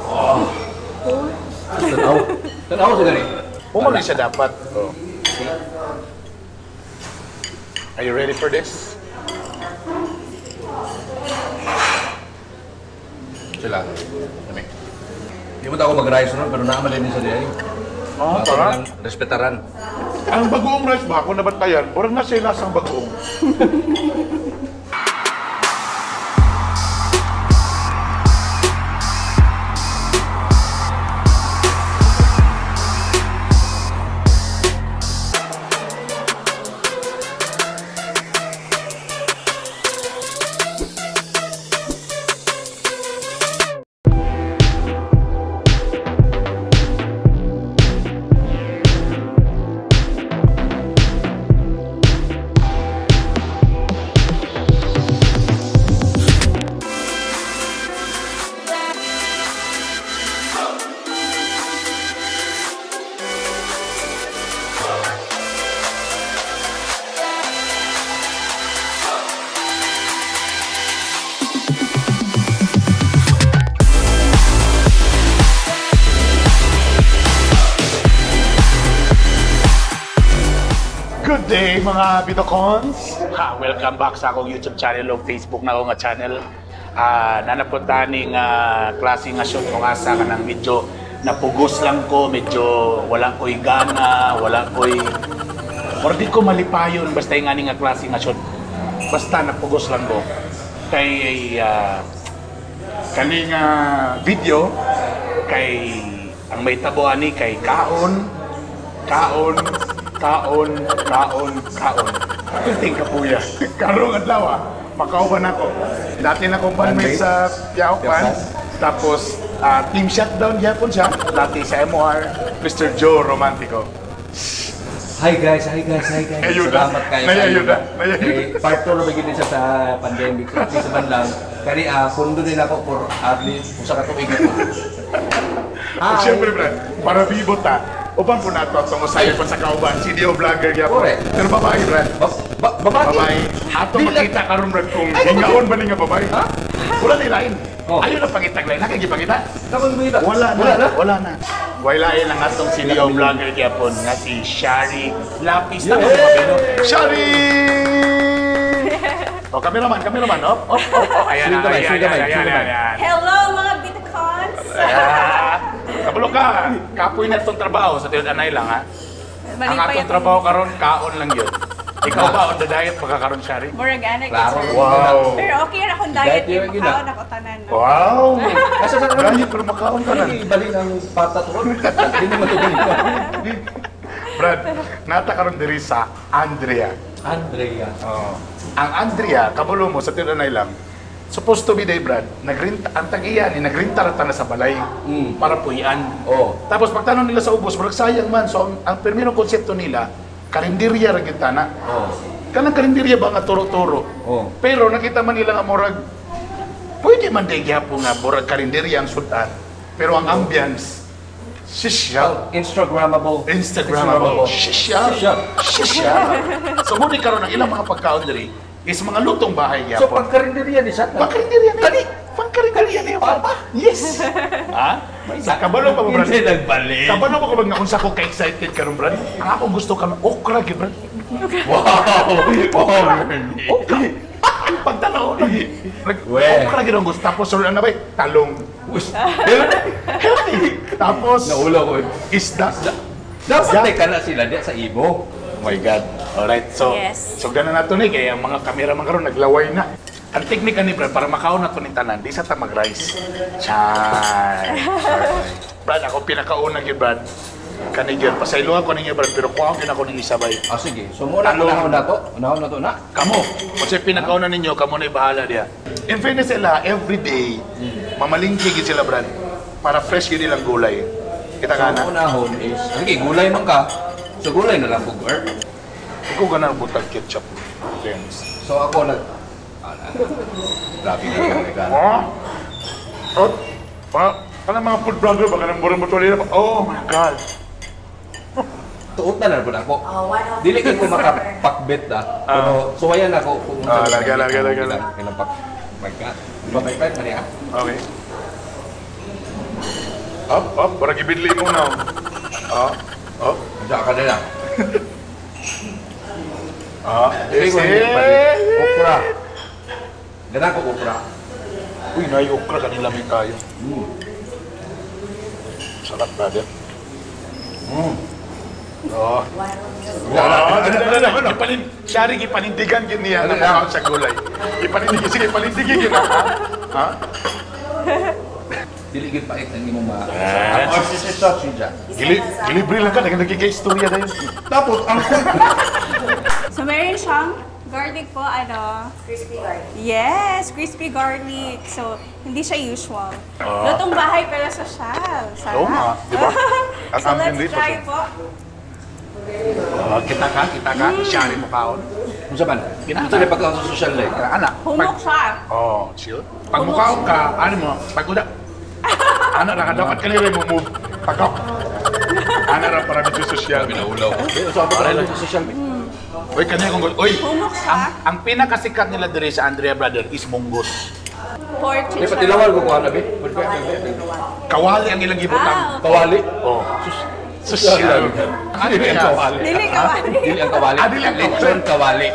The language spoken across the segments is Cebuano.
Oh. Tanaw. Tanaw sa gani. Pumali siya dapat. Oh. Are you ready for this? Sila. Dami. Di mo ta ako mag-rice ron, pero naaman din sa diay. Oh, tara. Respetaran. Ang bagoong rice ba, kung nabantayan, murag na sila sang bagoong. Good day mga Bitocons! Ha, welcome back sa akong YouTube channel o Facebook na ako nga channel. Nanapunta ning klase nga shoot kung asa ka ng medyo napugos lang ko, medyo walang ko'y gana, walang ko'y... Or di ko malipayon basta yung nga klase nga shoot. Basta napugos lang ko. Kay kani nga video, kay ang may tabo ani kay kaon, kaon, kaon, kaon, kaon. Kunting kapuya. Karong adlaw, makauban ako. Dati na akong bandmate sa Piaopan. Tapos, team shutdown gyapon siya. Dati sa MOR, Mr. Joe Romantico. Hi guys, hi guys, hi guys. Ayuda. Salamat kayo. Nayayuda. Eh, part 2 na ba gid siya sa pandemic. So, at least man lang. Kani pundo din ako for at least usa ka tuig. Hi. Siyempre, Brad, para bibo ta. Uban po nato at tungod pa sa kauban, CDO vlogger gyapon. Pero babae, Brad. Babae. Babae. Ato makita karon Brad kung hingaon ba ni nga babae. Ha? Wala ni lain. Oh. Ayo na pangitag lain. Nakagipangita? Nakagipangita. Wala na. Wala na. Wala na. Way lain ang atong CDO vlogger gyapon nga si Shari Lapis. Yeah. Shari! Oh, cameraman, cameraman. Op, op, op. Oh, ayan, Swing ayan, kamay, swing kamay, ayan, swing ayan, kamay. ayan. Hello mga Bitocons! Kabalo ka. Kapoy na itong trabaho sa tinud anay lang ha. Ang Malipay atong trabaho karon kaon lang yun. Ikaw ba on the diet baka karon Shari? Murag anak Klaro. sir. Wow. Pero okay ra akong diet, Diet yun, kay yun na. makaon ako tanan. No? Wow. Asa sa Diet pero makaon ka na. Bali ng patat ron. Hindi naman ito. Brad, nata karon diri sa Andrea. Andrea. Oh. Ang Andrea, kabalo mo sa tinud anay lang. Supposed to be day, Brad, nagrinta, ang tag-iya ni nagrinta ra ta na sa balay para puyan. Oh. Tapos pagtanong nila sa ubos, murag sayang man. So ang primero konsepto nila, karinderya ra gyud tana. Oh. Kanang karinderya ba nga turo-turo? Oh. Pero nakita man nila nga murag pwede man day gyapon nga murag karinderya ang sudan. Pero ang ambience sisyal. Instagrammable. Instagrammable. Sisyal. Sisyal. Sisyal. So muna karon ang ilang mga pagkaon diri is mga lutong bahay So gyapon. pagkarinderya ni siya. Pangkarinderya ni. Kani, pangkarinderya ni. Papa. Yes. Ha? Kabalo pa mo, Brad. Hindi nagbalik. Kabalo pa ko ba nga unsa ko ka-excited karon, Brad? Ang ako gusto karon okra gyud, Brad. Wow! Okra. Okra. Pagtanaw nag okra gyud ang gusto. Tapos sur ano ba? Talong. Healthy. Tapos Naulo ko. isda. Dapat teka na sila diya sa Ibo. Oh my God. Alright, so Yes. so gana na to ni kaya ang mga cameraman karon naglaway na. Ang teknika ni Brad para makaon na to ni tanan, di sa ta mag-rice. Chay. Brad, ako pinakauna gyud Brad. Kani gyud pasayloan ko ninyo Brad, pero kuha gyud ako ning isabay. Ah, sige. So muna Talong. unahon na to. Unahon na to na. Kamo, kasi pinakauna ninyo, kamo na bahala diya. In fairness sila, every day, mamalingki gyud sila Brad. Para fresh gyud ilang gulay. Kita So ka na. unahon is, sige, gulay man ka. So gulay na lang kog er. Ikaw ganang butag ketchup. Lens. So ako nag grabe na yung Ah! Oh, pa, mga food vlogger ba kanang murang mutuli na? Oh my God! Tuot na lang po ako. Dili kay ko makapakbet ah. Pero suwayan ako kung Larga, larga, larga, larga. Ilang pak. My God. Di ba may man niya? Okay. Up, up, para gibidli mo na. Up, up. Diyan ka nila. Ah, Hindi ko hindi pa rin. Okra. Gana ko okra. Uy, nay okra kanila may kayo. Sarap, brother. Oh. Wow, ano, ano, ipanin, Shari, ipanindigan gin niya na mukha sa gulay. Ipanindigan, sige, ipanindigan gin ha? Ha? Dili gid pait ang imong ma. Yes. Ang RCC sausage dyan. Gili, gilibre lang ka, nagkikistorya na yun. Tapos, ang So meron siyang garlic po, ano? Crispy garlic. Yes, crispy garlic. So, hindi siya usual. Lutong bahay pero sosyal. Sarap. Oo nga, di ba? Ang So, ambient let's dito, try so. po. Oh, kita ka, Shari mo kaon. Unsa man? Ginana. Ito na pagka sa social life. Anak, Humok siya. Oh, chill. Pag mukhaon ka, ano mo, pag uda, ano na ka, dapat ka nila move. Pagkok. Ano ra para medyo sosyal. Ulaw. Eh, usa pa sa social media. Uy, kanya kung uy. Humok siya. Ang pinakasikat nila diri sa Andrea Brother is munggos. Pork Di pa chicharon. tilawal ko kuha na be. Kawali ang ilang gibutang. Ah, okay. Kawali. Oh. Sosyal. Dili ang kawali. Dili kawali. Dili ang kawali. Ah, dili ang kawali. Lechon kawali.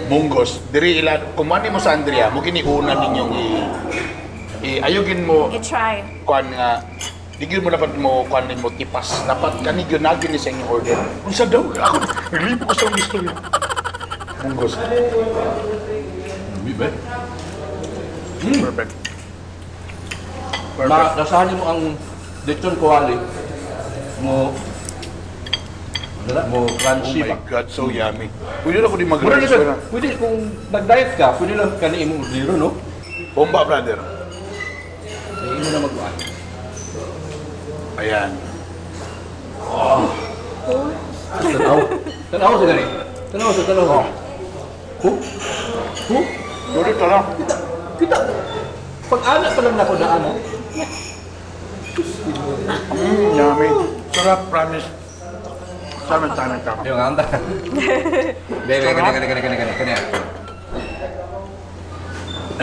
Munggos. Diri ila kung mo sa Andrea, mo gini una ninyong i, i ayugin mo I-try. kuan nga di gyud mo dapat mo kuan nimo tipas. Dapat kani gyud na gyud ni sa inyong order. Unsa daw ako naglipo ko sa imong istorya. Munggos. Di ba? Perfect. Perfect. Malasahan mo ang lechon kawali mo ano na, mo Oh crunchy my ba? God, so yummy. Pwede na ko di Mura mag-rice. nito, pwede kung nag-diet ka, pwede lang kani imong zero, no? Bomba, brother. Ay, imo na magkuan. Ayan. Tanaw. Tanaw sa gani. Tanaw sa tanaw. Hu? Hu? Pwede ka lang. Kita. Kita. Pag ana pa lang nako na ana. Yummy. Sarap, promise. Tama, tama, tama. Yung anda. Bebe, kani kani kani kani kani kani.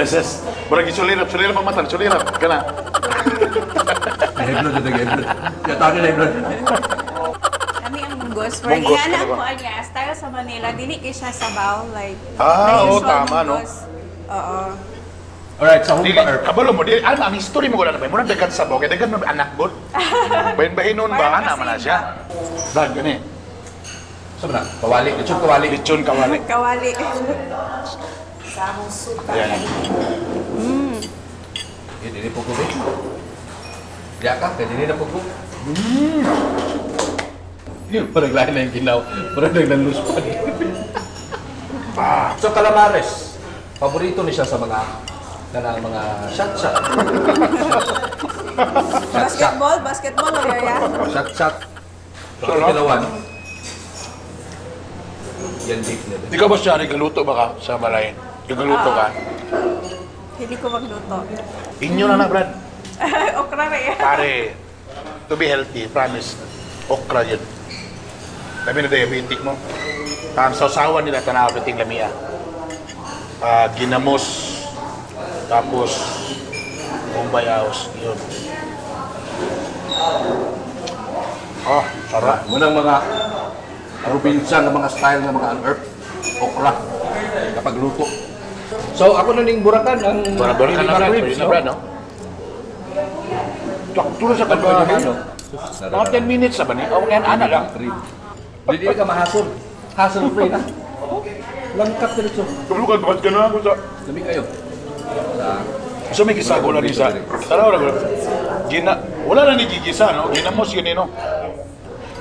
SS. Murag sulirap, sulirap ang mata, sulirap. Kana. Nahiblo dito, nahiblo. Ya tawag nila nahiblo. Kami ang munggos. For Munggos, ingana ano ang ba? kuan niya. Style sa Manila, dili kay siya sabaw. Like, Ah, the oo, usual tama, no? munggos. Oo. Alright, sa Dili, humba herb. kabalo mo, dili, ano, ang history mo ko na ba? Murag daghan sabaw, kay daghan mo anak god. Bahin-bahin noon ba, Parang ana man na kasi siya. Dag, gani. Sa ba na? Kawali, lechon kawali. Lechon kawali. Kawali. Sa among suka. Ayan. Eh, dili po ko be. Diya ka, kay dili na po ko. Parang lain na yung ginaw. Parang naglaluspad. Ah, So calamares, paborito ni siya sa mga kanang mga shot shot. Shot shot. Basketball, basketball, o area. Shot shot. So, Sarap. ikalawan. Yan deep nila. Ikaw ba siya, nagaluto ba ka sa balay? Nagaluto ka? Hindi ko magluto. Inyo na na, Brad. Okra ra yan. Pare, to be healthy, promise, okra yun. Labi na diabetic mo. Ang sausawan nila, tanaw ting lamia. Ah, ginamos, tapos Bombay House, yun. Oh, sarap. Munang mga probinsya nga mga style nga mga unearth okra kapag luto. So ako na ning burakan ang Bara-bara ka na, Brad. ribs, Pwede na, Brad, no? Sakto na sa Ano, kabahay. Mga 10 minutes na ba ni? O, ngayon, ana lang. Dili ka mahasol. Hassle free na. Langkap diretso. Tumulukan, bakit ka na ako sa. Lami kayo. Sa So may gisago na ni sa. Tara, wala wala. Gina, wala na ni gigisa, no? Ginamos yun, eh, no?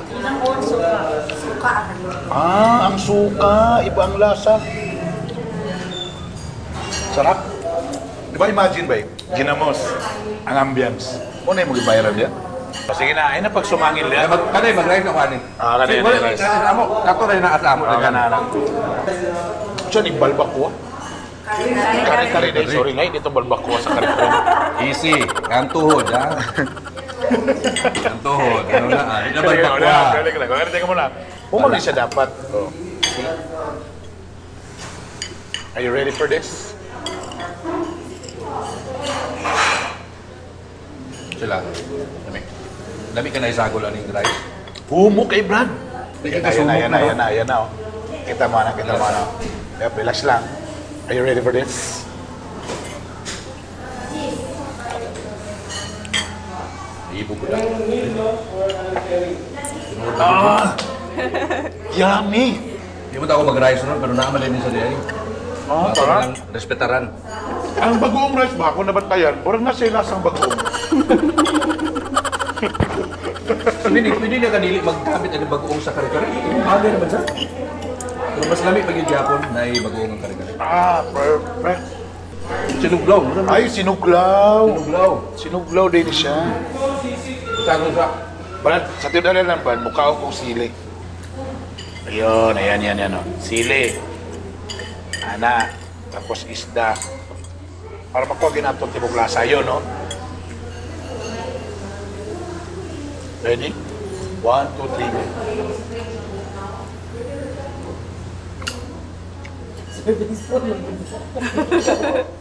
Ginamon, suka. Suka ang ano. Ah, ang suka. Iba ang lasa. Sarap. Di ba imagine ba, eh? Ginamos. Ang ambience. Muna yung mag-viral yan. Sige na, ay na pag sumangil Ay, yan. mag kanay mag-rice na kuanin. Ah, kanay, Sige, wala, rice. Amo, kato rin na asa amo. Ah, kana na. Siya ni balbakwa. Kare-kare din. Sorry nga, hindi itong balbakwa sa kare-kare. Easy. Ang tuhod, ha? Ang tuhod. Ano na, ah? Di na balbakwa. Kare kare kare. Teka muna. Umali siya dapat. Oh. Are you ready for this? Sila. Lami. Lami ka na isagol aning rice. Humo kay Brad. Hindi Ayan ka na, sumok ayan na, na, no? ayan na, ayan na. Oh. Kita mo na, kita mo na. Yep, relax lang. Are you ready for this? Ibo ko lang. Ah! Yummy! Hindi mo ako mag-rice ron, pero naaman din sa diay. Ah, tara. Respetaran. Ang bagoong rice ba, kung nabantayan, murag na sila sang bagoong. Pwede, pwede na kanili maggamit ang bagoong sa kare-kare. Bagay naman siya. Pero mas lami pag yung Japon na bagoong ang kare-kare. Ah, perfect. Sinuglaw. Ay, sinuglaw. Sinuglaw. Sinuglaw din siya. Sago sa. Brad, sa tindahan lang ba, mukha kong sili. Ayun, ayan, yan, yan. Oh. Sili. Ana. Tapos isda. Para makuha ginato tibok lasa. Ayun, no? Ready? One, two, three, go.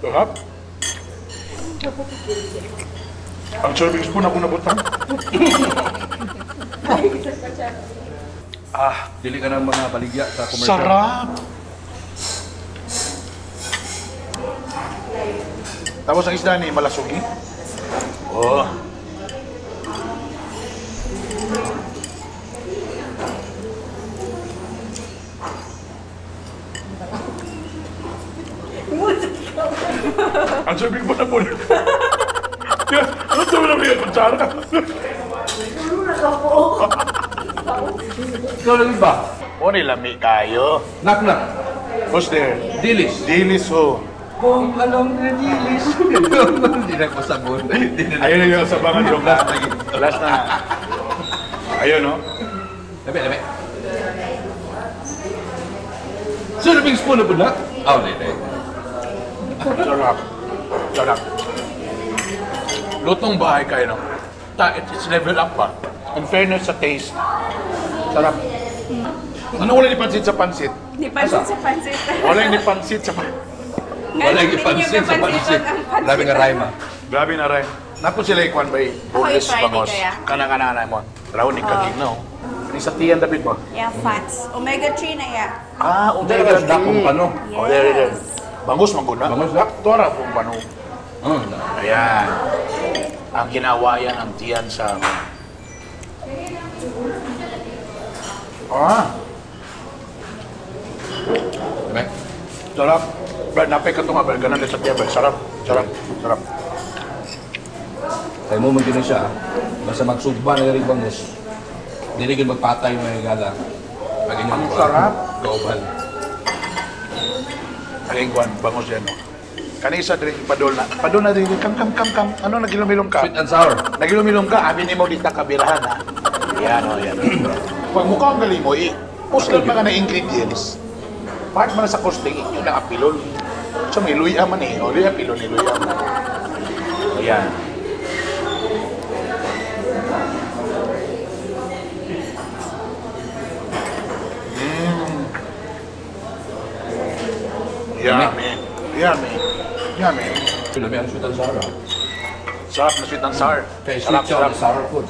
Sarap. Ang serving spoon ako nabutang. Ah, dili ka ng mga baligya sa commercial. Sarap! Tapos ang isda ni malasugi. Oh. Ang sabi ko na po. Ano sabi na yung kutsara? Ikaw lang ba? O nilami kayo. Knock knock. Who's there? Dilis. Dilis ho. Kung alam na dilis. Hindi na ko sabon. Hindi na. Ayun na yung sa bangan yung last na. Last na. Ayun no? Labi, labi. Serving spoon na po na? Oh, hindi, hindi. Sarap. Sarap. Lutong bahay kayo no? It's level up pa. In fairness sa taste. Sarap. Ano wala ni pansit sa pansit? Di pansit sa pansit. Wala ni pansit sa pansit. Wala yung pansit sa pansit. Grabe nga rhyme ah. Grabe na rin. Napo sila ikuan ba eh? Boneless i-try ni bangos. kaya. Kana kana kana mo. Raw ni kagig no. Kani sa tiyan dapit ba? Yeah, fats. Omega-3 na ya. Ah, Hindi na ka dakong pano. Oh, there, there. Yes. Bangus man gud na. Bangus na. Tora pong pano. Ayan. Ang ginawayan ang tiyan sa... Ah, Labi. Sarap. Brad, napay ka ito nga, Brad. Ganun din sa tiyan, Brad. Sarap. Sarap. Sarap. Kaya mo man gina siya, ah. Basta magsugba na rin bangus. Dili gyud magpatay mga higala. Pag inyong Ang sarap. Kauban. Ang kwan, bangus yan, no? Kani isa diri padol na. Padol na diri kam kam kam kam. Ano nagilom-ilom ka? Sweet and sour. Nagilom-ilom ka, abi nimo dita kabirahan ha. Yan oh, yan. Pag mukha ang galing mo, eh, post lang mga na ingredients. Part man sa costing, inyo lang apilon. So may luya man eh. O luya pilon ni luya man. Yan. Yummy. Yummy. Yummy. Lami ang sweet and sour. Ah. Sarap na sweet and sour. Kaya Sarap, sweet siya sarap. on sour food.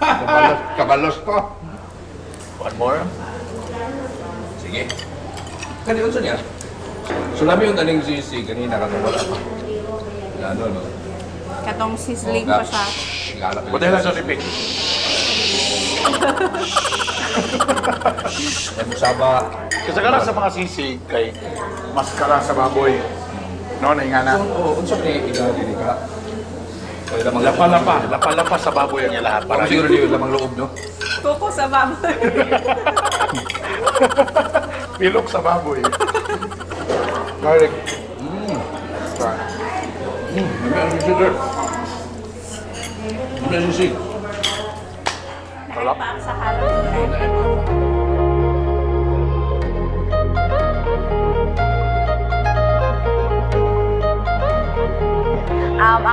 Kabalos, kabalos ko. One more. Sige. Kani unsa niya? So lami yung aning sisig kanina katong wala pa. Ano no? Katong sizzling pa siya. Galap. Buti lang sa sipik. Saba. Kasi kara sa mga sisig kay maskara sa baboy. No, na nga na. So, oh, unsa ni ila dili ka? Kaya lamang Lapa-lapa, lapa-lapa sa baboy ang ilaha Para para siguro di lamang loob no. Kuko sa baboy. Pilok sa baboy. Garlic. Lami ang sisig. Sir. Lami ang sisig. Nakain pa ang sa harap.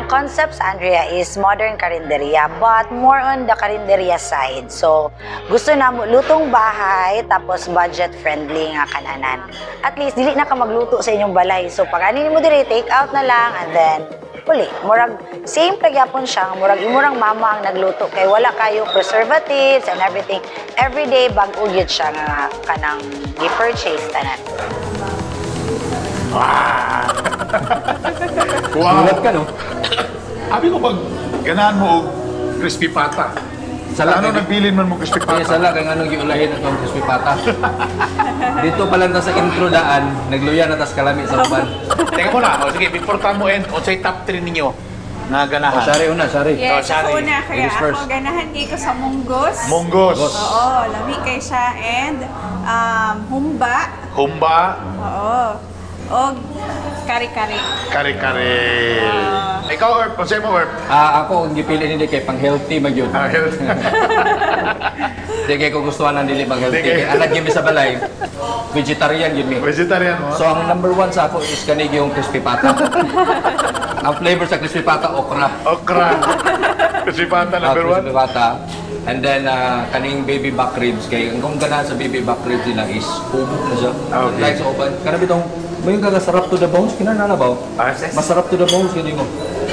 Ang concept sa Andrea is modern karinderya, but more on the karinderya side. So, gusto na mo lutong bahay, tapos budget-friendly nga kananan. At least, dili na ka magluto sa inyong balay. So, pag ano mo dire, take out na lang, and then, Uli, murag same pa gyapon siya, nga murag imurang mama ang nagluto kay wala kayo preservatives and everything. Every day bag-o gyud siya nga kanang gi-purchase tanan. Wow. Gulat ka, no? Abi ko pag ganahan mo og crispy pata. Sala, Ano nagbilin man mo crispy Kaya pata? sala kay anong giulahin atong crispy pata. Dito pa lang ta sa intro daan, nagluya na tas kalami sa uban. Teka muna. O, sige, before ta mo end, unsay top 3 ninyo nga O, ganahan? sorry una, sorry. Yes, Oh, sorry. ako una. Kaya Ladies ako first. ganahan kay ko sa munggos. Munggos, Oo, lami kay siya. And humba. Humba, Oo. Og kare-kare. Kare-kare. Ikaw, Erp, unsay mo, Erp? Ah, ako ang gipili nila kay pang healthy man gyud. Ah, health. Di kay ko gustuhan ang dili pang healthy. Di kay- Kay anak gyud mi sa balay, vegetarian gyud mi. Vegetarian mo? So ang number one sa ako is kanig yung crispy pata. Ang flavor sa crispy pata, okra. Okra. Crispy pata, number 1. Crispy pata. And then, kaning baby back ribs. Kay ang kung ganahan sa baby back ribs nila is humok na siya. Ah, okay. Like sa uban. Kana bitong, may yung kagasarap to the bones, kinanana ba? Ah, yes. Masarap to the bones, yun mo.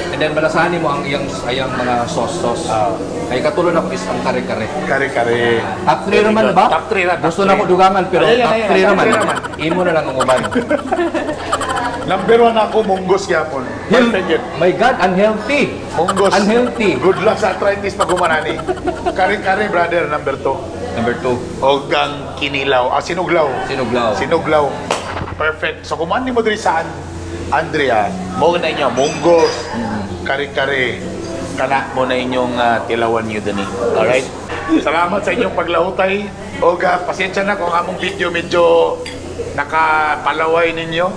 And then, malasahan mo ang iyang, ayang mga sauce-sauce. Ah. Ay katulad ako is ang kare-kare. Kare-kare. Top 3 naman na ba? Top 3 na. Top Gusto na three. ako dugangan, pero Ayan, top ayan, 3 top naman. three naman. Imo na lang ang uban. Number 1 ako, munggos gyapon. Perfect yun. My God, unhealthy. Munggos. Unhealthy. Good luck sa arthritis pag humanani. Kare-kare, brother, number 2. Number 2, Og ang kinilaw. Ah, sinuglaw. Sinuglaw. Sinuglaw. Perfect. So kung mo diri sa Andrea, mo na inyo munggos, kare-kare, kana mo na inyong tilawan niyo dani. Alright? Salamat sa inyong paglahutay. Og pasensya na kung among video medyo nakapalaway ninyo.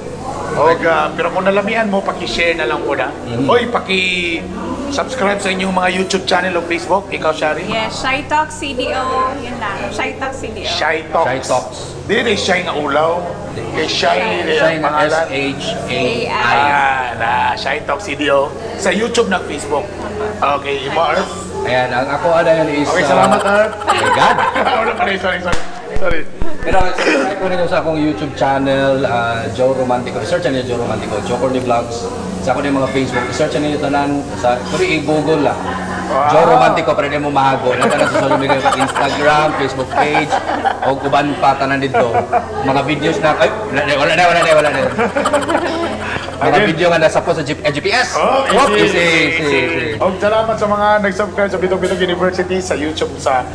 Og pero kung nalamian mo, paki-share na lang po na. Oy, paki-subscribe sa inyong mga YouTube channel o Facebook. Ikaw, Shari? Yes, Shy Talk CDO. Yun lang. Shy Talk CDO. Shy Talks. Shy Talks. Dili rin shy nga ulaw. Kay Shy dili Siya ang yung pangalan. S-H-A-I. Ah, na Shy Talks CDO sa YouTube ng Facebook. Okay, imo Erp. Ayan, ang ako ada yan is... Okay, salamat Erp. My God. Wala pa rin, sorry, sorry. Sorry. Pero subscribe ko ninyo sa akong YouTube channel, Joe Romantico. Search niyo Joe Romantico, Joe Cordy Vlogs. Sa ako din mga Facebook, search niyo tanan sa pero i-Google lang. Wow. Joe Romantico para di mo mahago. Nagtanan sa social media, Instagram, Facebook page, o uban pa tanan dito. Mga videos na ay wala na wala na wala na wala na. Mga Again. video nga nasa po sa GPS. Oh, Whoop, easy, easy, easy, easy. Og salamat sa mga nag-subscribe sa Bitong Bitong University sa YouTube, sa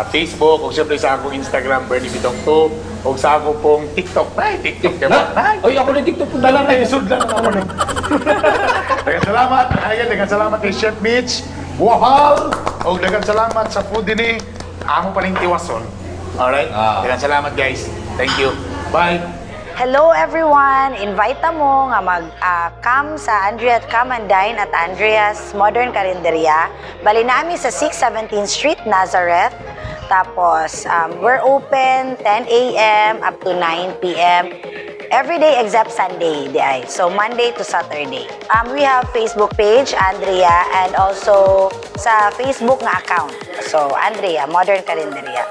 Facebook, ug syempre sa akong Instagram, Bernie Bitong 2, ug sa ako pong TikTok. Ay, TikTok kay Na? ba? Ay, Ay, ako na TikTok po Dalang na isod lang ako na. Daghang salamat. Ayan, daghang salamat kay Chef Mitch. Wahal! Og daghang salamat sa food dinhi. Amo pa ning tiwason. Alright? Ah. Daghang salamat, guys. Thank you. Bye. Hello everyone! Invite mo nga mag come sa Andrea come and dine at Andrea's Modern Carinderia. Bali nami sa 617 Street, Nazareth. Tapos we're open 10 a.m. up to 9 p.m. Every day except Sunday, di ay. So Monday to Saturday. We have Facebook page, Andrea, and also sa Facebook nga account. So Andrea, Modern Carinderia.